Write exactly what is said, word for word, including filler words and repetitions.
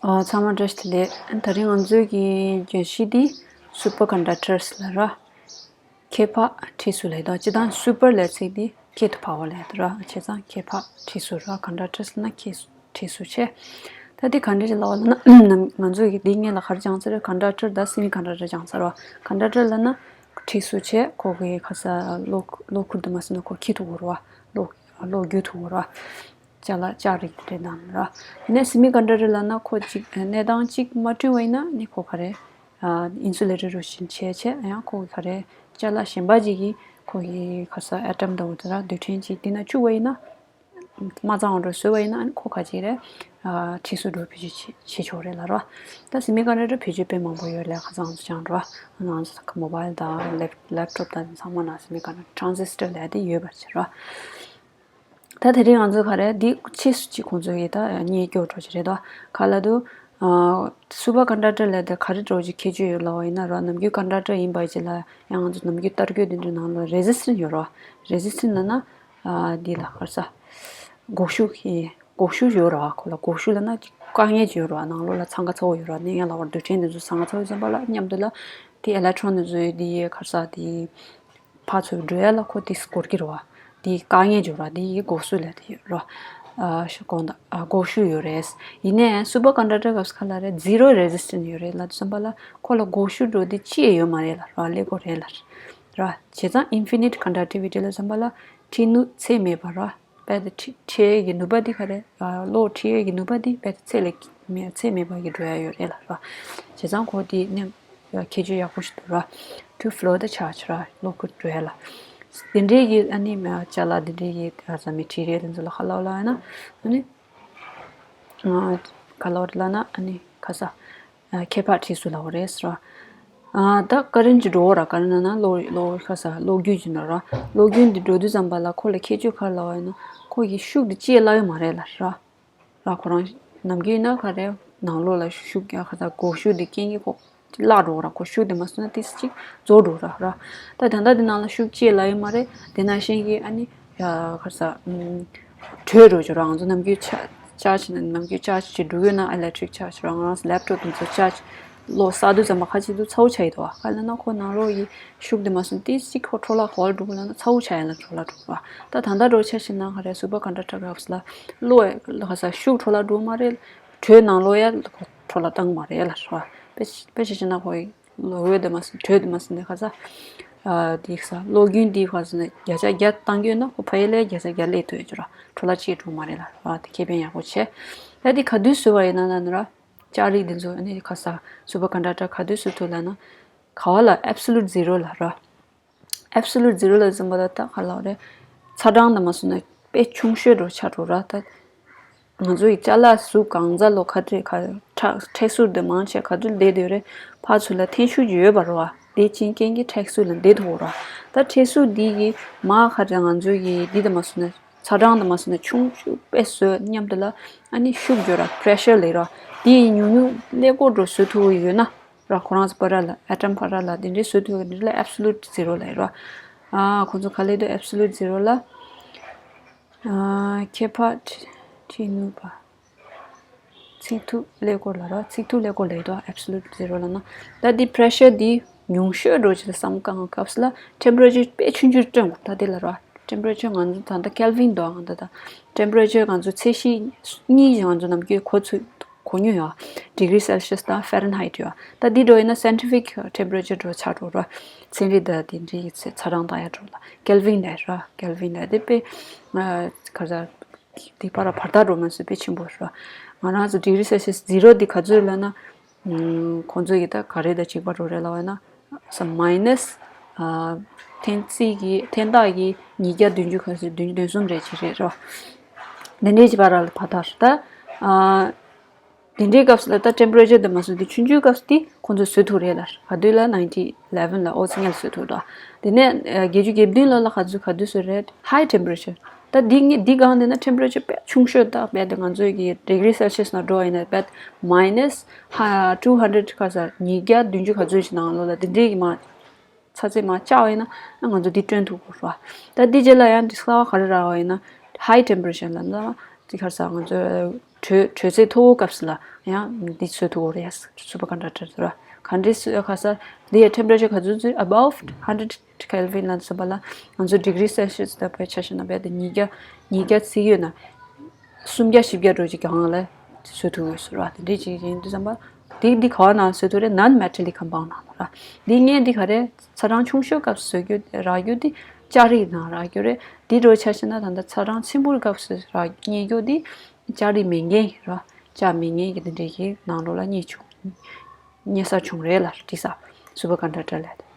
ཨ། ཚང་མ་བཀྲ་ཤིས་བདེ་ལེགས། དེ་རིང་ང་ཚོའི་གི་བརྗོད་གཞི་འདི་སུ་པར་ཀོན་ཌག་ཊར་ལབ་ར། ཁྱད་འཕགས་འཕྲུལ་གཟུགས་ལབ་དང་། སྤྱིར་བཏང་སུ་པར་ལབ་ཚིག་འདི་ཁྱད་དུ་འཕགས་པ་ལབ་དང་ར། བྱས་ཙང་ཁྱད་འཕགས་འཕྲུལ་གཟུགས་ར། ཀོན་ཌག་ཊར་ལབ་ན་ཁྱད་འཕགས་འཕྲུལ་གཟུགས་བྱས། ད་འདི་ག་འདྲ་ཞིག་ལབ་པ་ལབ་ན། ང་ཚོ་གི་འདི་སྔོན་ལ་ག་རེ་སྦྱངས་ཚར་རེད། ཀོན་ཌག་ཊར་དང་སེ་མི་ཀོན་ཌག་ཊར་སྦྱངས་ཚར་ར། ཀོན་ཌག་ཊར་ལབ་ན་འཕྲུལ་གཟུགས་བྱས། ཁོ་གི་ཁ་ས་གློག་གློག་འཁྱུག་དེ་མ་སོང་ན་ཁོ་འཁྱུག་ཐུབ་ཀྱི་རེད་བ། གློག་གློག་རྒྱུག་ཐུབ་ཀྱི་རེད་བ། ཅ་ལག་ལྕགས་རིགས་དེ་འདྲ་དང་ར། དེ་ནས་སེ་མི་ཀོན་ཌག་ཊར་ལབ་ན་ཁོ་གཅིག་གནས་སྟངས་གཅིག་མ་བསྐྲུན་པ་ཡིན་ན་ནི་ཁོ་ག་རེ། ཨ། ཨིན་སུ་ལེ་ཊར་རུ་བཞིན་བྱས་བྱས། ཡང་ཁོ་གི་ག་རེ། ཅ་ལག་གཞན་པ་ཅིག་གིས་ཁོ་གི་ཁ་ས་ཨེ་ཊམ་དང་འོ་དེ་ར་རྡུལ་ཕྲན་ཅིག་དེ་ན་བཅུག་པ་ཡིན་ན། མ་གཙང་བ་འདྲ་བཟོས་པ་ཡིན་ན་ཁོ་ག་ཅིག་རེད། ཨ། འཕྲུལ་གཟུགས་འདྲ་བེད་སྤྱོད་བྱེད་བྱེད་ཆོག་རེད་ལབ་ར། ད་སེ་མི་ཀོན་ཌག་ཊར་བེད་སྤྱོད་དཔེ་མང་པོ་ཡོད་ལ། ཁ་སང་ང་ཚོ་སྦྱངས་ར། ང་ཚོ་ད་མོ་བྷལ་དང་ལེབ་ལེབ་ཊོབ་དང་ཚང་མ་ནང་སེ་མི་ཀོན་ཌག་ཊར་ཊེ་རན་སི་སི་ཊར་ལབ་དེ་ཡོད་པ་བྱས་ར། ད་དེ་རིང་ང་ཚོ་ག་རེ་འདི་ཕྱིས་སུ་ཅིག་ཁོང་ཚོ་ཡི་ད་རྙེད་སྐྱོར་འགྲོ་གི་རེད་དོ། ག་ལ་དུ། ཨ། སུ་པར་ཀོན་ཌག་ཊར་ལབ་དེ་ག་རེ་འདྲ་ཅིག་ཁྱད་ཆོས་ཡོད་ལབ་པ་ཡིན་ན་ར། ནམ་རྒྱུན་ཀོན་ཌག་ཊར་ཡིན་པ་ཅིག་ལ་ཡང་ང་ཚོ་ནམ་རྒྱུན་ལྟ་སྐྱོར་དེ་འདྲའི་ནང་ལ་རེ་ཛི་སི་ཊན་སི་ཡོད་ར། རེ་ཛི་སི་ཊན་སི་ལབ་ན། ཨ། འདི་ལ་ག་རེ་ཟ། འགོག་ཤུགས་ཀྱི་འགོག་ཤུགས་ཡོད་ར། ཁོ་ལ་འགོག་ཤུགས་ལབ་ན་དཀའ་ངལ་ཅིག་ཡོད་ར། ནང་ལོགས་ལ་འཚང་ཁ་ཚ་བོ་ཡོད་ར། ནས་ཡང་ལབ་པར་རྡུལ་ཕྲན་དེ་ཚོ་འཚང་ཁ་ཚ་བོ་ཙམ་པ་ལ་མཉམ་དུ་ལ་དེ་ཨི་ལེག་ཊོན་དེ་ཚོ་དེ་ག་རེ་ཟ་དེ། ཕར་ཚུར་འགྲོ་ཡ་ལ་ཁོ་དེ་འགོར་གྱི་རེད་བ། དེ་དཀའ་ངལ་འབྱོར་བ་དེ་ཡི་འགོག་ཤུགས་ལབ་དེ་ཡོད་རེད། ཨ། ཤ་གོང་དང་། ཨ། འགོག་ཤུགས་ཡོད་རེད། ཡིན་ནའི་སུ་པར་ཀོན་ཌག་ཊར་སྐབས་སུ་ག་ལ་རེད། ཛི་རོ་རེ་ཛི་སི་ཊན་སི་ཡོད་རེད་ལབ་དུས་ཙམ་པ་ལ་ཁོ་ལ་འགོག་ཤུགས་འགྲོ་དེ་ཅི་ཡང་ཡོད་མ་རེད་ལབ་ར། ཀླད་ཀོར་རེད་ལབ་ར། བྱས་ཙང་ཨིན་ཕི་ནིཊ་ཀོན་ཌག་ཊི་བི་ཊི་ལབ་དུས་ཙམ་པ་ལ་འཕྲི་ནུས་ཚད་མེད་པ་ར། རྦད་དེ་འཕྲི་འཕྲི་ཡས་ཀྱི་ནུས་པ་འདི་ག་རེ། ཨ། གློག་འཕྲི་ཡས་ཀྱི་ནུས་པ་འདི་རྦད་དེ་ཚད་ལས་མེད་ཚད་མེད་པ་གི་འགྲོ་ཡ་ཡོད་རེད་ལབ་ར། བྱས་ཙང་ཁོ་དེ་ནས་ཁྱད་ཆོས་ཡག་པོ་ཞིག་འདུག་ར། to flow the charge ར། གློག་འཁྱུག་འགྲོ་ཡ་ལ། དེ་འདྲའི་གི་ཨ་ནི་མ་ཅ་ལག་དེ་འདྲའི་གི་ཨ་ཟ་མི་འཕྲུལ་རིགས་དེ་ཚོ་ལ་ག་ལབ་ལབ་ཡ་ན། ཨ་ནི། ཨ། ག་ལབ་རེད་ལབ་ན་ཨ་ནི་ག་ས། ཨ། ཁྱད་འཕགས་འཕྲུལ་གཟུགས་ལབ་པ་རེད་ཟེར་བ། ཨ། ད་ཀ་རེན་ཊི་འགྲོ་བ་ར། ཀ་རེན་ཊི་ལབ་ན་གློག་གློག་ག་ས་གློག་རྒྱུན་ཅིག་འགྲོ་ར། གློག་རྒྱུན་འདི་འགྲོ་དུས་ཙམ་པ་ལ་ཁོ་ལ་ཁྱད་ཆོས་ག་རེ་ལབ་པ་ཡིན་ན་ཁོ་གི་ཤུགས་འདི་ཅི་ཡང་བརླག་ཡོད་མ་རེད་ལབ་ར། ར། ཁོ་རང་ནམ་རྒྱུན་ཡིན་ན་ག་རེ་ནང་ལོགས་ལ་ཤུགས་ཡ་ག་ས་འགོག་ཤུགས་འདི་རྐྱེན་གྱིས་ཁོ་བརླག་འགྲོ་ར། ཁོ་ཤུགས་འདི་མ་སོང་ན་ཏིས་ཅིག་རྫོགས་འགྲོ་ར་ར། ད་ད་ལྟ་འདི་ནང་ལ་ཤུགས་ཅི་ཡང་བརླག་ཡོད་མ་རེད། དེ་ནང་བཞིན་གྱི་ཨ་ནི། ཡ། ག་ས། ཨམ། དྲོད་འགྲོ་ཆོག་ར། ང་ཚོ་ནམ་རྒྱུན་ཆ་ཆར་ཇི་ནམ་རྒྱུན་ཆར་ཇི་ཅིག་འགྲོ་གི་ཡོད་ན། ཨི་ལེག་ཊི་རིག་ཆར་ཇི་ར། ང་རང་ཚོ་ལེབ་ཊོབ་དེ་ཚོ་ཆར་ཇི་གློག་བསགས་དུས་ཙམ་པ་ཁ་ཅིག་ཏུ་ཚ་བོ་ཆགས་ཡི་འདུག་བ། ག་ལབ་ན་ཁོ་ནང་ལོགས་ཀྱི་ཤུགས་དེ་མ་སོང་ཏིས་ཅིག་ཁོ་འཕྲོ་བརླག་ག་བར་འགྲོ་གི་ལབ་ན་ཚ་བོ་ཆགས་ཡ་ལ་འཕྲོ་བརླག་འགྲོ་གི་ར། ད་ད་ལྟ་འགྲོ་ཆ་ཞིག་ན་ག་རེ། སུ་པར་ཀོན་ཌག་ཊར་སྐབས་ལ་གློག་ག་ས་ཤུགས་འཕྲོ་བརླག་འགྲོ་མ་རེད། དྲོད་ནང་ལོགས་ཡ་འཕྲོ་བརླག་བཏང་མ་རེད་ལབ་ར། དཔེ་དཔེ་ཆ་བཞག་ན་ཁོ་གློག་འོད་དེ་མ་སོང་དྲོད་དེ་མ་སོང་ནས་ག་ས། ཨ། དེ་ག་ས་གློག་རྒྱུན་དེ་ག་ས་ནས་བརྒྱ་ཆ་བརྒྱ་བཏང་གི་ཡོད་ན་ཁོ་ཕ་ཡུལ་ལ་བརྒྱ་ཆ་བརྒྱ་སླེབས་ཐུབ་ཡོད་ཅོ་ར། འཕྲོ་བརླག་ཅིག་འགྲོ་མ་རེད་ལབ་ར། དེ་ཁེ་ཕན་ཡག་པོ་བྱས། ད་དེ་ག་དུས་བཟོས་པ་ཡིན་ན་ན་ནི་ར། ལྕགས་རིགས་དེ་ཚོ་ཨ་ནི་ག་ས་སུ་པར་ཀོན་ཌག་ཊར་ག་དུས་བཟོ་ཐུབ་ལབ་ན། ག་བ་ལ་ཨེབ་སོ་ལུཊ་ཛི་རོ་ལབ་ར། ཨེབ་སོ་ལུཊ་ཛི་རོ་ལབ་ཙམ་པ་ལ་ད་ག་ལབ་རེད། ཚ་གྲང་དང་མ་སོང་ན་དཔེ་ཆུང་ཤོས་འགྲོ་ཆགས་འགྲོ་ར། ད་ང་ཚོ་ཡི་ཅ་ལག་གཟུགས་གང་ཚ་ལོ་ཁ་ཏྲེ་ཁ་ཁྲག་ཁྲག་གཟུགས་དེ་མང་ཆེ་ག་དུས་བསྡད་དེ་རེད། ཕར་ཚུར་ལ་འཐེན་ཤུགས་ཀྱི་ཡོད་པ་རེད་བ། དེ་ཅིན་རྐྱེན་གྱིས་ཁྲག་གཟུགས་ལ་བསྡད་ཐུབ་ར། ད་ཁྲག་གཟུགས་འདི་གི་མ་ཁ་ཏྲེ་ང་ཚོ་གི་འདི་དང་མ་སོང་ན་ཚ་གྲང་དང་མ་སོང་ན་ཆུང་ཆུང་དཔེ་བཟོས་མཉམ་དུ་ལ་ཨ་ནི་ཤུགས་རྒྱོ་ར། པི་རེ་ཤར་ལེགས་ར། དེ་ཡི་ཉུང་ཉུང་ཀླད་ཀོར་འགྲོ་བཟོ་ཐུབ་ཀྱི་ཡོད་ན། ར། ཁོ་རང་ཚོ་བར་ལ་ཨེ་ཊམ་བར་ལ་དེ་འདྲའི་བཟོ་ཐུབ་པ་དེ་འདྲ་ལ་ཨེབ་སོ་ལུཊ་ཛི་རོ་ལབ་ཡོད་ར། ཨ། ཁོ་ཚོ་ག་ལབ་འདུག་ཨེབ་སོ་ལུཊ་ཛི་རོ་ལ། ཨ། ཁྱད་འཕགས་འཕྲི་ནུས་པ། ཚིག་ཐིགས་ཀླད་ཀོར་ལབ་ར། ཚིག་ཐིགས་ཀླད་ཀོར་ལབ་ཡོད་དོ། ཨེབ་སོ་ལུཊ་ཛི་རོ་ལབ་ན། ད་འདི་པི་རེ་ཤར་འདི་ཉུང་ཤོས་འགྲོ་ཆེད་དུ་བསམ་བློ་བཏང་སྐབས་སུ་ལ་ཊེམ་པེ་རེ་ཅར་དཔེ་ཆུང་ཆུང་སྟོན་དགོས། ད་འདི་ལ་ར། ཊེམ་པེ་རེ་ཅར་ང་ཚོ་ད་ལྟ་ཀེལ་ཝིན་འདུག་ཨང་། ད་ལྟ་ཊེམ་པེ་རེ་ཅར་ང་ཚོ་ཚད་གཞི་གཉིས་ཀྱི་ང་ཚོ་ནམ་རྒྱུན་གོ་ཚུལ་གོ་མྱོང་ཡོད། ཌི་གི་རི་སེལ་ཤི་ཡས་དང་ཧྥ་རན་ཧའིཊ་ཡོད། ད་འདི་འགྲོ་ཡིན་ན་སའེན་ཊི་ཕིག་ཊེམ་པེ་རེ་ཅར་འགྲོ་ཆགས་འགྲོ་ར། ཚན་རིག་དང་དེ་འདྲའི་ཡི་ཚད་ཚ་གྲང་བཏང་ཡ་འགྲོ་ལ་ཀེལ་ཝིན་ལབ་ར། ཀེལ་ཝིན་ལབ་དེ་དཔེ་ང་ག་ས་དེ་བར་བར་ཐག་འགྲོ་མ་སོང་དཔེ་ཆེན་པོ་ར། ང་རང་ཚོ་ཌི་གི་རི་སེལ་ཤི་ཡས་ཛི་རོ་འདི་ག་ཚོད་ལབ་ན། ཁོང་ཚོ་ཡི་ད་ག་རེ་དང་གཅིག་པ་འགྲོ་རེད་ལབ་ན། ས་མའི་ནས་ཨ་ཐེངས་གཅིག་གི་ཐེངས་རྟགས་ཀྱི་ཉིས་བརྒྱ་བདུན་ཅུ་ག་ཚོད་བདུན་ཅུ་དོན་གསུམ་རེད་ཅིག་རེད་ར། འདི་འདྲའི་ཅིག་བར་ལ་བར་ཐག་རེད་ད། ཨ་དེ་འདྲའི་སྐབས་སུ་ལ་ད་ཊེམ་པེ་རེ་ཅར་དེ་མ་སོང་དེ་ཆུང་ཆུང་སྐབས་སུ་དེ་ཁོང་ཚོས་བཟོ་ཐུབ་རེད་ལ། ག་དུས་ལ་ནའིན་ཊིན་ཨི་ལེ་ཝན་ལ་ཨོ་ཙི་ངལ་བཟོ་ཐུབ་འདུག་དེ་ནས་ཨ་བརྒྱད་ཅུ་གྱ་བདུན་ལོ་ལ་ག་ཚོད་ག་དུས་བཟོ་རེད། ཧའི་ཊེམ་པེ་རེ་ཅར། ད་འདི་ངས་འདི་སྒང་དེ་ན་ཊེམ་པེ་རེ་ཅར་དཔེ་ཆུང་ཤོས་ད་དཔེ་དེ་ང་ཚོའི་གི་ཌི་གི་རི་སེལ་ཤི་ཡས་ནང་འགྲོ་ཡིན་ན་དཔེ་མའི་ནས་ཧ་ཊུ་ཧན་ཌེ་རེཌ་ག་ས་ཉིས་བརྒྱ་བདུན་ཅུ་ག་ཚོད་ཅིག་ནང་ལོགས་ལ་དེ་འདྲའི་གི་མ་ཚ་ཚད་མ་བཅག་པ་ཡིན་ན་ང་ཚོ་འདི་སྟོན་ཐུབ་དགོས་རེད་བ། ད་འདི་རྗེས་ལ་ཡང་འདི་གསར་བ་ག་རེ་རག་པ་ཡིན་ན་ཧའི་ཊེམ་པེ་རེ་ཅར་ལ་ན་འདི་ག་ས་ང་ཚོ་ དྲོད་དྲོད་ཚད་མཐོ་བོ་སྐབས་སུ་ལ་ཡང་འདི་བཟོ་ཐུབ་ཀྱི་རེད། སུ་པར་ཀོན་ཌག་ཊར་དུ་ར། ག་འདྲས་བཟོ་ཡ་ག་ས་འདི་ཡ་ཊེམ་པ་རེ་ཅར་ག་ཚོད་ཚོད་above hundred Kelvin ལ་སོགས་པ་ལ་ང་ཚོ་ཌི་གྷི་རི་སེལ་སི་ཡས་དང་བོད་ཆ་བཞག་ན་བས་དེ་ཉིས་བརྒྱ་ཉིས་བརྒྱ་ཚིག་ཡོད་ན། སུམ་བརྒྱ་བཞི་བརྒྱ་འགྲོ་གི་སྒང་ལ་བཟོ་ཐུབ་ཡོད་ཟེར་བ་དེ་འདྲས་ཅིག་ཡིན་དུས་ཙམ་པ། དེ་འདི་ག་བ་ན་བཟོ་ཐུབ་རེད། ནན་མེ་ཊ་ལིག་ཁམ་པའུན་ཌི་ནང་ལ་ར། འདི་ངས་འདི་ག་རེ་ཚ་གྲང་ཆུང་ཤོས་སྐབས་སུ་བཟོ་རྒྱུ་རག་རྒྱུ་འདི་ལྕགས་རིགས་ནང་རག་རྒྱུ་རེད། འདི་འགྲོ་ཆ་བཞག་ན་ད་ལྟ་ཚ་གྲང་ཆེན་པོའི་སྐབས་སུ་རག་རྙེད་རྒྱུ་འདི་ལྕགས་རིགས་མེད་མཁན་ར། ལྕགས་མེད་མཁན་གྱི་འདི་འདྲས་ཀྱི་ནང་ལོགས་ལ་རྙེད་བྱུང་། རྙེད་ས་བྱུང་རེད་ལ། འདི་ས་སུ་པར་ཀོན་ཌག་ཊར་ལ།